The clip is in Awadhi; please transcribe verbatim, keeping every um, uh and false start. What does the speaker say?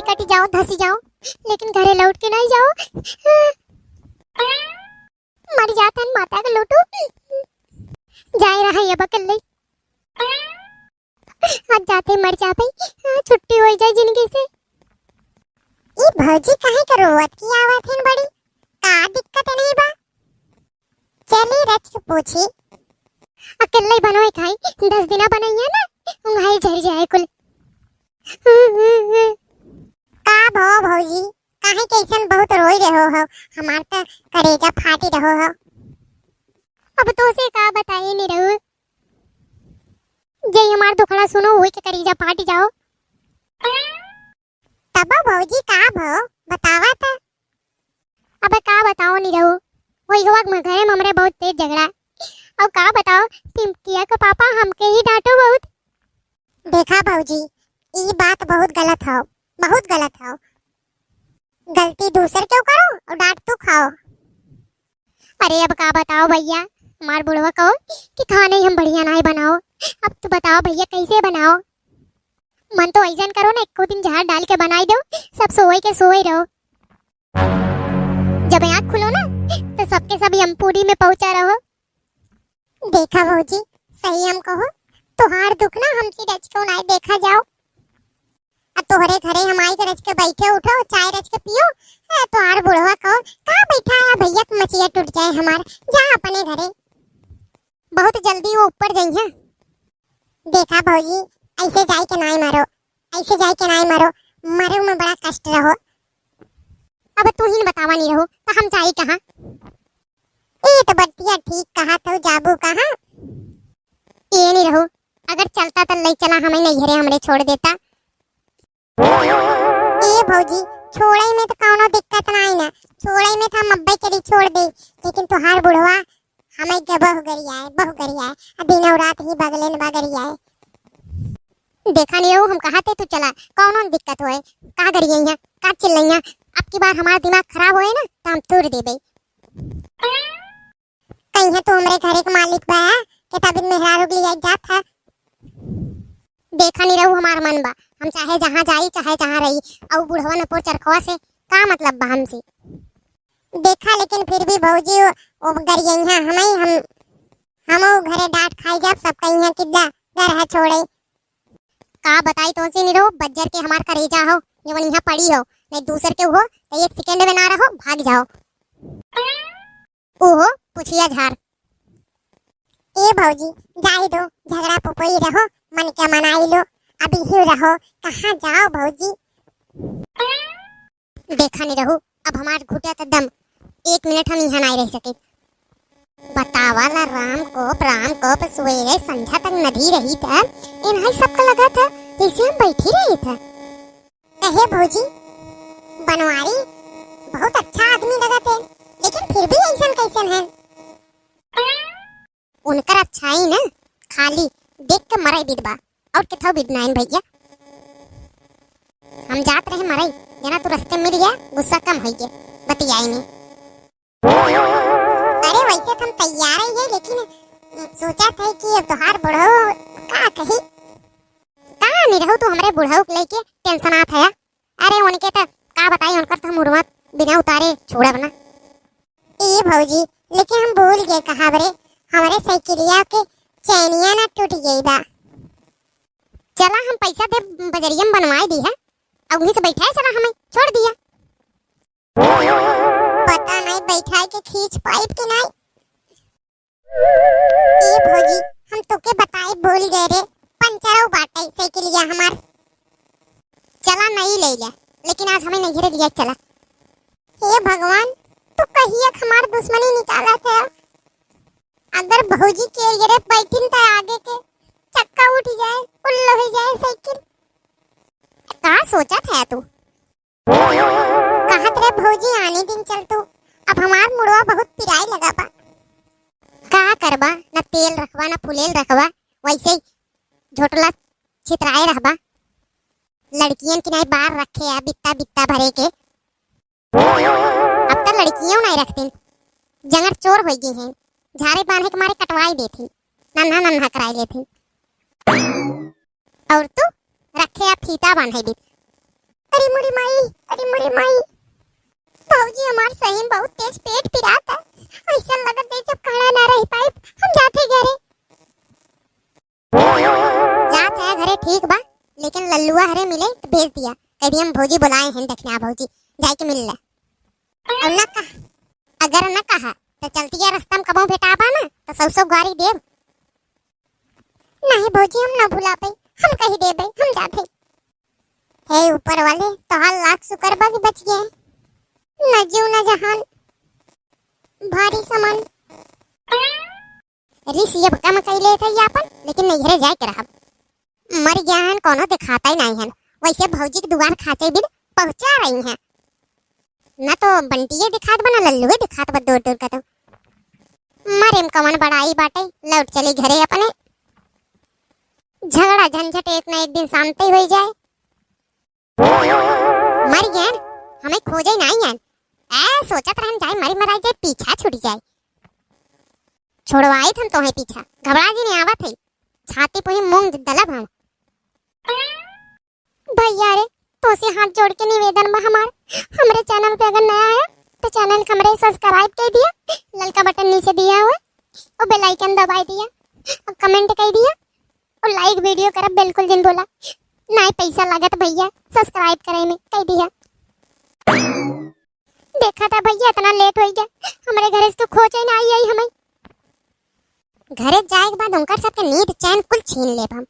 कटी जाओ, धसी जाओ, लेकिन घरे लौट के नहीं जाओ। मर जात हन माता के लोटू। जाए रहा अब अकेले। आज जाते मर जाबे, छुट्टी हो जाए जिंदगी से। ई भौजी काहे के रोवत की आवत हन बड़ी? का दिक्कत नहीं बा? चली रच के पूछी। अकेले बनोए खाई, दस दिना बनइया ना, उंघाई झर जाए कुल। का भो भौजी, काहे कैसन बहुत रोई रहो हो? हमार त करेजा फाटी रहो हो। अब तोसे का बताई निरहू, जे हमार दुखड़ा सुनो, वही के करेजा फाटी जाओ। तब भौजी का भो बतावा त? अब का बताओ निरहू, वही हुआ घरे में हमरे बहुत तेज झगड़ा। और का बताओ, पिंकिया के पापा हमके ही डांटो बहुत। देखा भौजी, ई बात बहुत गलत हो, बहुत गलत हो। गलती दूसर केहू करो और डांट तू खाओ। अरे अब का बताओ भैया, हमार बुढ़वा कहो कि खाने ही हम बढ़िया नाहीं बनाओ। अब तू बताओ भैया कैसे बनाओ? मन तो ऐसन करो ना, एको दिन झाड़ डाल के बनाई दो, सब सोए के सोए रहो। जब आँख खुलो ना, तो सबके सब यमपुरी में पहुँचा रहो। देखा भौजी, सही हम कहो, तोहार दुख ना हमसे रच के नाहीं देखा जाओ। अब तोहरे घरे हम आई के रच के बैठे उठो, चाय रच के पियो। ए, तोहार बुढ़वा कहो, कहाँ बैठा है भैया के मचिया टूट जाए हमार, जा अपने घरे। बहुत जल्दी वो ऊपर जइहें। देखा भौजी, ऐसे जाए के नाई मरो, ऐसे जाए के नाई मरो, मरे में बड़ा कष्ट रहो। अब तू ही न बतावा निरहू, तो हम जाई कहाँ? ई तो बतिया ठीक कहा, तो जाबू कहाँ? ए निरहू, अगर चलता तो ले चला, हमें नैहरे हमरे छोड़ देता। ए भौजी, छोड़े में तो कौनो दिक्कत नाई ना, छोड़े में तो हम अब्बे चली छोड़ दे, लेकिन तुहार बुढ़वा हमें के बहु गरिया है, बहु गरिया है, आ दिन और रात ही बगले में बा गरिया है। देखा निरहू, हम कहा थे तू चला, कौनो दिक्कत होए, का गरिया है, का चिल्लैया, अब की बार हमारा दिमाग खराब होए ना तो हम तूर देबे। कहीं है तो हमरे घरे के मालिक बा, के तबिन मेहरारू के लिए जात है। देखा निरहू, हमार मन बा, हम चाहे जहाँ जाई, चाहे जहाँ रही, और बुढ़वन पोर चरखवा से का मतलब बा हमसे? देखा, लेकिन फिर भी भौजी, वो, वो गरियइहा, हमई, हम, हमऊ घरे डांट खाई जाब, सब कहिया कि जा, घर है छोड़े। का बताई तोसे निरहू, बज्जर के हमार करेजा हो, जवन यहाँ पड़ी हो, नहीं दूसर के हो, तो एक सेकंड में ना रहो, भाग जाओ। ओहो, पुछिया झार। ए भौजी, जाई दो, झगड़ा पुपोई रहो, मन के मनाई लो, अभी ही रहो, कहाँ जाओ भौजी? देखा निरहू, अब हमार घुटिया त दम, एक मिनट हम यहाँ नाई रह सके। बतावा ला राम कोप, राम कोप, सुबेरे संझा तक नदी रही था, इन्हीं सबका लगा था, जैसे हम बैठी रही था। कहे भौजी, बनवारी बहुत अच्छा आदमी लगत है, लेकिन फिर भी ऐसन कैसन है? उनकर अच्छाई न खाली देख के मरे बिद बा, और केथव बिद नाइन भैया। हम जात रहे मरे, जना तू रस्ते मिल गया, गुस्सा कम होई गया, बतियाई नहीं। अरे वैसे तो हम तैयार ही है, लेकिन सोचा था कि अब तोहार बुढ़ऊ का कही। कहाँ निरहू तू हमरे बुढ़ऊ के लेके टेंशन आत है? अरे उनके त का बताई, उनकर त हम उर्मा बिना उतारे छोड़ब ना। ए भौजी, लेकिन हम भूल गए कहावरे, हमरे साइकिलिया के चैनिया ना टूट गई बा। चला हम पैसा दे बजरिया में बनवाए दी है, अब वहीं से बैठाए चला हमें छोड़ दिया। पता नहीं बैठाए के खींच पाइब कि नहीं। ए भौजी, हम तोके बताए भूल गए रे, पंचरऊ बाटे साइकिलिया हमार। चला नई ले ले, लेकिन आज हमें नैहरे लिया चला। हे भगवान, तू कहिया के हमार दुश्मनी निकाला थे। अगर भौजी के ये रे बैठिन त आगे के चक्का उठ जाए, उल्लो हो जाए साइकिल। का सोचा था तू? कहत रहे भौजी आने दिन चल तू, अब हमार मुड़वा बहुत पिराए लगा बा। का करबा, न तेल रखबा, न फुलेल रखबा, वैसे ही झोटला छितराए रहबा। लड़कियन की नहीं बार रखे है बित्ता बित्ता भरे के। अब तक लड़कियों नहीं रखतीन, जंगर चोर हो गई हैं, झारे बांधे के मारे कटवाई देती, नन्हा नन्हा कराई लेती। और तू रखे है फीता बांधे बीत। अरे मोरी माई, अरे मोरी माई। भौजी, हमार सही में बहुत तेज पेट पिरात है। ऐसा लगत जैसे खड़ा ना रह पाइब। हम जाते घरे। जात है घरे ठीक बा, लेकिन लल्लुआ हरे मिले तो भेज दिया, कह दिया हम भौजी बुलाए हैं दखिना भौजी, जाए के मिल ले। और न कहा, अगर न कहा तो चलती है रास्ता में कबो भेटाबा ना तो सौ सौ गारी देब। नहीं भौजी, हम ना भुला पाई, हम कही देबे, हम जाते। हे ऊपर वाले, तोहार लाख शुक्र बा कि बच गए। न जीव न जहान, भारी सामान। रिस ये कम कई लेत है आपन, लेकिन नैहरे जाए के रहब। मर गया हन, कोनो दिखाता ही नहीं हन। वैसे भौजी के दुआर खाचे बिन पहुंचा रही हैं। न तो बंटिये दिखात बा, न लल्लुए दिखात बा दूर दूर का तो। मरे में कवन बड़ाई बाटे, लौट चली घरे अपने। झगड़ा झंझट एक न एक दिन शांति हो जाए। मर गए, हमें खोजे नहीं है। ए, सोचत रहन जाए, मरी मराई जाए, पीछा छूट जाए। छोड़वाई हम तोहे पीछा, घबरा जी नहीं आवत है। छाती पुही मूंग दलब हम। भैया रे, तोसे हाथ जोड़ के निवेदन बा हमार, हमरे चैनल पे अगर नया आया तो चैनल के हमरे सब्सक्राइब कर दिया, ललका बटन नीचे दिया हुआ, और बेल आइकन दबाई दिया, और कमेंट कर दिया, और लाइक वीडियो करब बिल्कुल जिन बोला। नाई पैसा लागत भैया सब्सक्राइब करे में, कर दिया। देखा था भैया, इतना लेट हो गया, हमरे घरे से तो खोजे ना आई, आई हमें। घरे जाए के बाद उनकर सबके नींद चैन कुल छीन लेब हम।